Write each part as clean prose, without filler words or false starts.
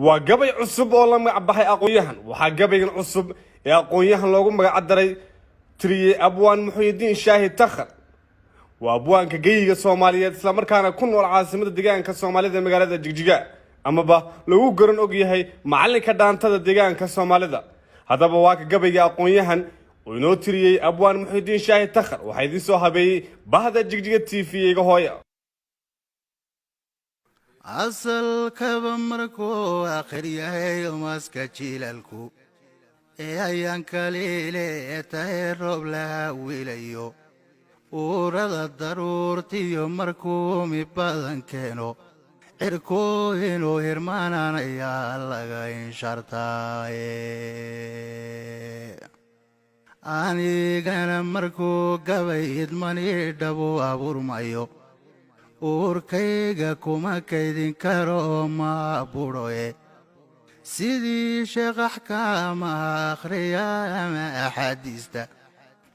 Waa gabay cusub oo la magac baxay Aqoon-yahan. Waxaa gabaygan cusub ee Aqoon-yahan loogu magac daray tiriyey Abwaan Muxyidiin Shaahi Takhar. Waa abwaanka geyiga Soomaaliyeed, islamarkaana ku nool caasimada deegaanka Soomaalida, magaalada Jigjiga, amaba lagu garan og yahay macalinka dhaantada deegaanka Soomaalida. Haddaba waa ka gabayga Aqoon-yahan oo inoo tiriyey Abwaan Muxyidiin Shaahi Takhar. Waxaa idiin soo habeeyey bahda Jigjiga TV iga hooya. Asalkaba markuu akhir yahay maska jiilalku ee ayaan kaliile tahay, roob laha wiilayo, uurada daruurtiyo markuu mi badan keeno, cirku inuu hirmaananayaa laga inshartaaye. Anigana markuu gabay idmani dhabu abuurmayo, uurkayga kuma kaydin karo, ma budhoye. Sidii sheekh axkaamaha akhriya ama axaadiista,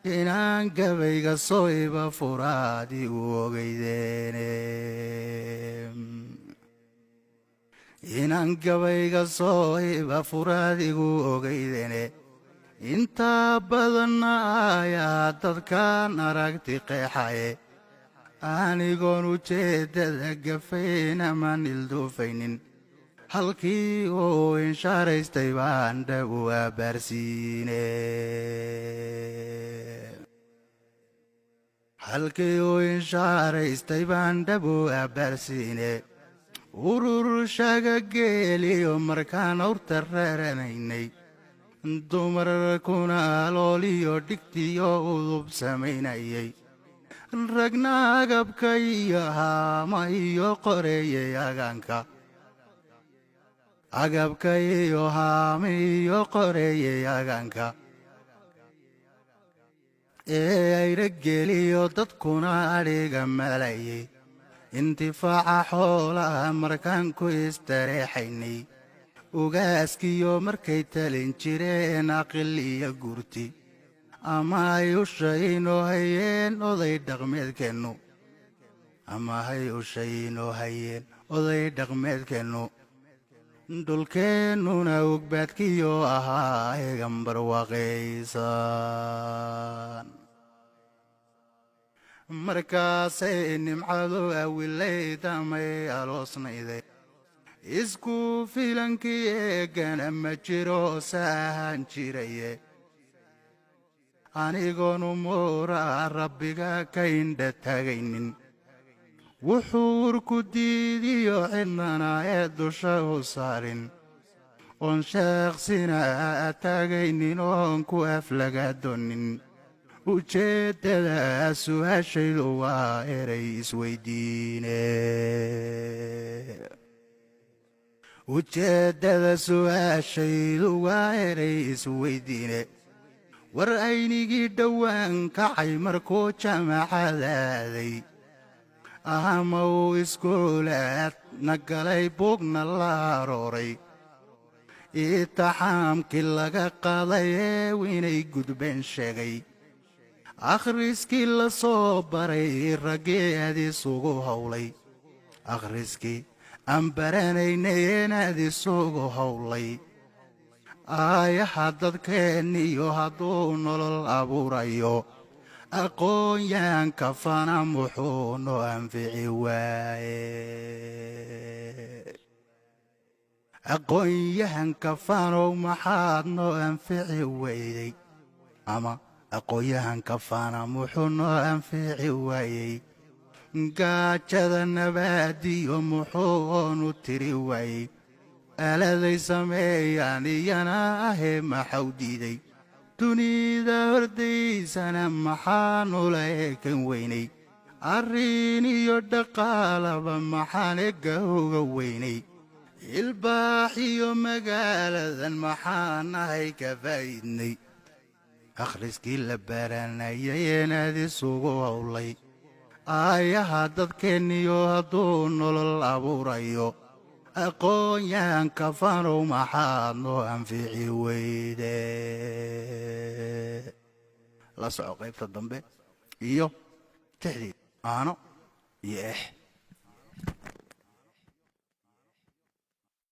inaan gabayga sooiba furaadi u ogeydeene, inaan gabayga sooiba furaadigu ogeydene. Intaa badanna ayaa dadkan aragti qeexaye, anigoon ujeeddada gafayn amaan ilduufaynin, halkii uu inshaaraystay baan dhabu abaarsiine, halkii uu inshaaraystay baan dhabu abaarsiine. Urur shaga geeliyo markaan awrta reeranaynay, dumarkuna alooliyo dhigtiyo udub samaynayay, ragna agabka iyo haama iyo qoreeyay agaanka, agabka iyo haama iyo qoreeyay agaanka, ee ayrageliyo dadkuna adhiga malayay, intifaaca xoolaha markaan ku istareexaynay, ugaaskiyo markay talin jireen aqil iyo gurti, ama ay ushaynoo hayeen oday dhaqmeedkeennu, ama hay ushaynoo hayeen oday dhaqmeedkeennu, dhulkeennuna ugbaadkiyo ahaa egan barwaaqaysan, markaasay nimcadu awilayd amay aloosnayday, isku filankii eegana ma jiro saahan jiraye. Anigoon umuura rabbiga ka indha tagaynin, wuxuu urku diidiyo cidnana ee dusha u saarin, oon sheeqsina taagaynin, oon ku aflagaadonin, ujeeddada su'aashaydu waa erey isweydiine, ujeeddada su'aashaydu waa erey isweydiine. War aynigii dhowaan kacay markuu jaamacadaaday, ama uu iskuulaad na galay, buugna la arooray, itaxaamkii laga qaaday ee inay gudbeen sheegay, akhriskii la soo baray raggii aad isugu howlay, akhriskii aan baranaynay inaad isugu howlay, aayaha dadkeenniyo hadduu nolol abuurayo, aqoon-yahanka fana muxuu noo anfici waaye? Aqoon-yahanka fanow maxaad noo anfici weyday? Ama aqoon-yahanka fana muxuu noo anfici waayey? Gaajada nabaadiyo muxuu oonu tiri waayey? Aaladay sameeyaan iyana ahee maxaw diiday? Dunida hordaysana maxaanula eekan weynay? Arrin iyo dhaqaalaba maxaan ega uga weynay? Ilbaax iyo magaaladan maxaan ahay ka faa'iidnay? Akhriskii la baranayay inaad isugu howlay, aayaha dadkeenniyo hadduu nolol abuurayo, aqoon-yahanka fanow maxaad noo anfici weyde? La soco qaybta dambe iyo tixdii Aano iyo Eex.